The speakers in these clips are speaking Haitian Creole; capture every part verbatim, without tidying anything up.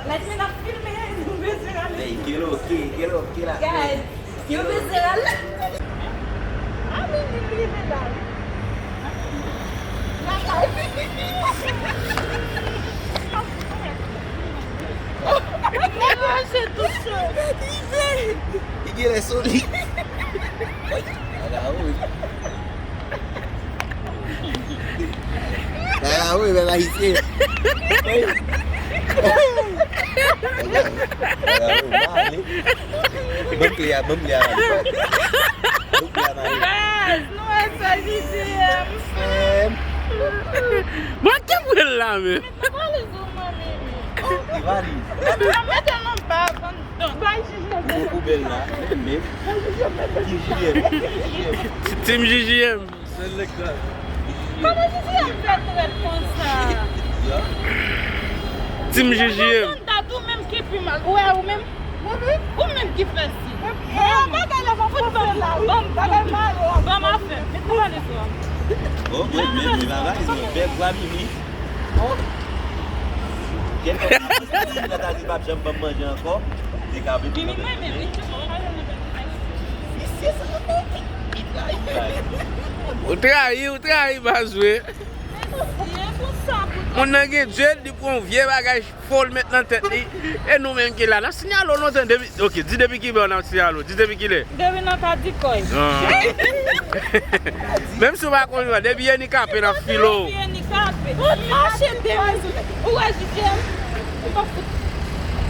Like, men ap filme, nou bezwen rale. Hey, kelo, ke, kelo, ke la. Guys, yo bezwen rale. Ah, men li rive la. Li genlè soli. Ala, wi. Ala, wi, men ayisyen. Ala, wi, male. Ban m kle a, ban m kle a, male. Ban m kle a, male. Guys, nou wè sa, J J M. Bon, ki bwèl la, men? Mete valiz ou, manmi. Ki valiz? Mete nan bag, anndan. Bay J J M. Ou, ou bèl la, men, men. J J M, J J M. Team J J M. Kòman J J M fè trèt konsa? Team J J M. Ou menm ki pi mal. Ou wè ou menm? Ou menm ki fè si. Ban m afè. Met nan valiz ou a. Oh, mwen, men, men, bagay, men, bèl vwa, Mimi. Oh. Kèlkè Nathalie p ap janm ban m manje ankò. Li ka vin. Mimi, mwen menm, li tchouko. Ou trayi, ou trayi, pa jwe. Moun nan gen djed, li pran yon vye bagay fo, l met nan tèt li. E nou menm ki la, n ap siyale w lontan. Depi, ok, di depi ki bò n ap siyale w. Di depi ki lè. Depi nan Kadikoy. Ah. Menm si w pa konn yo, depi Yenikape, n ap file w. Depi Yenikape. Mache de mezon. Ou wè J J M? Ou pa fout.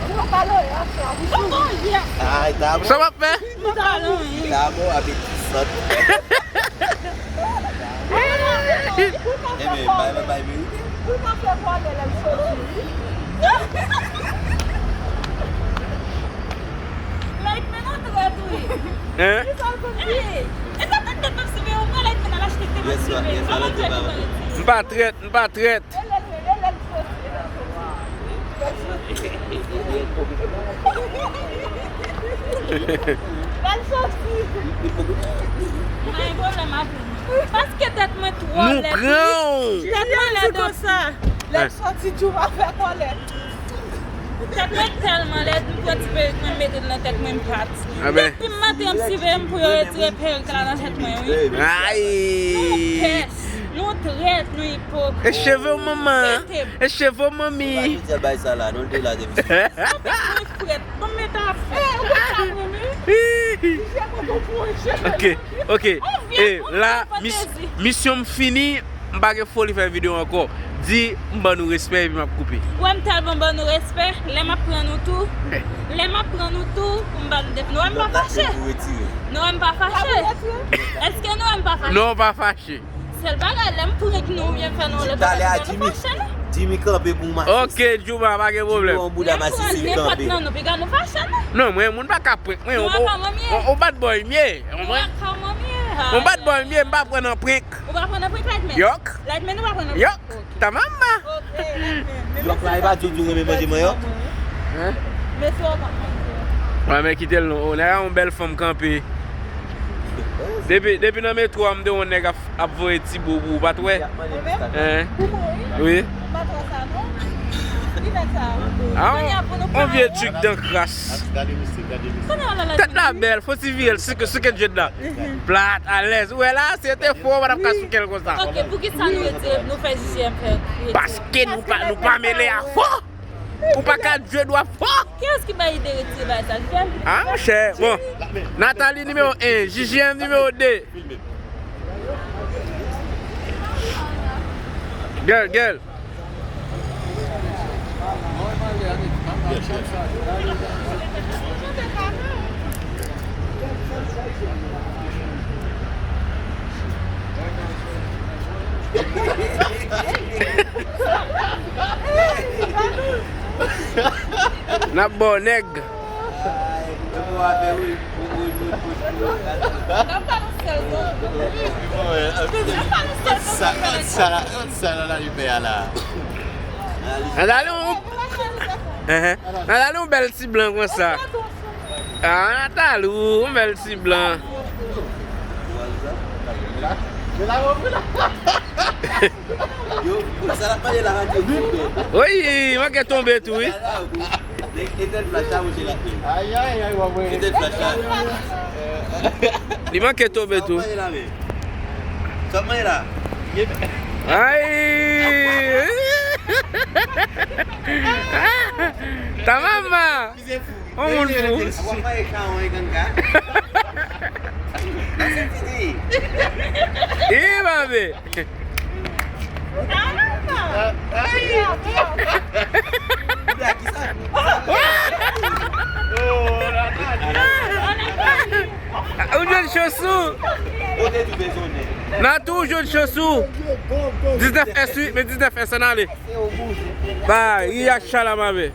Ou pa pale, ou pa fè. Ou pa fè. Sa w ap fè? Ou pa pale, wi. Dabò avèk ti sant. Enben, bay, bay, bay verite. Pou l ka fè vòlè lè l soti. Like, men nan trèt, wi. Hein? Ki sa l konn di? Ey, e sa tèt tèt m ap sive, ou pran like men al achte te m ap sive. Yes, sir. Yes, sir. An mwen fè nou pale ti. M pa trèt, m pa trèt. E lè l, e lè l soti, e lè l soti. Lè l soti. Mwen gen pwoblèm avè w. Paske tèt mwen twò lèd. Nou pran w. Tèt mwen lèd konsa. Lè l soti, Djouba fè kòlè. Tèt mwen tèlman lèd, m pran ti perik mwen, m mete l nan tèt mwen, m pati. Depi maten, y ap sive m pou yo retire perik la nan tèt mwen, wi. Ay! Nou pès, nou trèt, nou ipokrit. E cheve w, manman. E cheve w, manmi. Ou pa di bay sa la, non, de la depi. Mwen frèt. Bon, men ta fè. Eh, ou pa ka pran, men. Ok, ok. E la, mis-, misyon m fini. M pa gen foli fè videyo ankò. Di, m ban nou respè epi m ap koupe. Ou wè m tèlman ban nou respè, lè m ap pran nou tou, lè m ap pran nou tou, m ban nou depi. Nou wè m pa fache? Nou wè m pa fache? Èske nou wè m pa fache? Non, w pa fache. Sèl bagay, lè m prank nou oubyen m fè nou lòt bagay, nou fache, non? Jimmy kanpe pou mache. Ok, Djouba, pa gen pwoblèm. Djouba, yon bouda masisi kanpe. Nenpòt nan nou, piga nou fache, non? Non, mwen, moun pa ka prank mwen. Ou, ou bad boy m ye. Ou bad boy m ye, m pa pran nan prank. Ou pa pran nan prank, Lightman? Yok. Lightman, ou pa pran nan prank? Yok. Ok. Ta mama. Ok, Lightman. Yok la, e pa di w tou renmen manje manyòk? Hein? Mesi, w ap manje. Mwen, men kite l non. O, nèg la yon bèl fanm kanpe. Depi, depi nan metwo a, m te wè yon nèg ap, ap voye ti bo pou ou, pa t wè? Hein? Wi. M pa t wè sa, non. Ki nèg sa? Ah, on, on vye trik dan kras. Tèt la bèl, fò ti vire l, souke, souke djed la. Plat, alèz. Ou wè la, si te fò, w pa t ap ka souke l konsa. Ok, poukisa nou retire, nou fè J J M fè retire? Paske nou pa, nou pa mele a fò. Ou pa ka djed w ap fò. Kiyès ki bay ide retire bagay sa? J J M? Ah, monchè. Bon. Nathalie nimewo en, J J M nimewo de. Girl, girl. N ap ba w nèg. Sa, sa, sa la, la, li fè a la. Nan ale yon, nan ale yon bèl ti blan konsa. Ah, Natalou, yon bèl ti blan. Yo, sa l ap mande la, radyo. Wi, manke tonbe tou, wi. Etèn flash la, monchè, la. Ayayay, wap wè. Etèn flash la. Li manke tonbe tou. Sa ap mande la, men. Sa ap mande la. Ay! Ta mama! On moun fou. Wap mande kawon e ganga. Sa se fini. Ih, babe. Ou jwenn chans ou. Natou, ou jwenn chans ou. Diznèf S, wi, men diznèf S ann ale. Ba, i a chalamabe.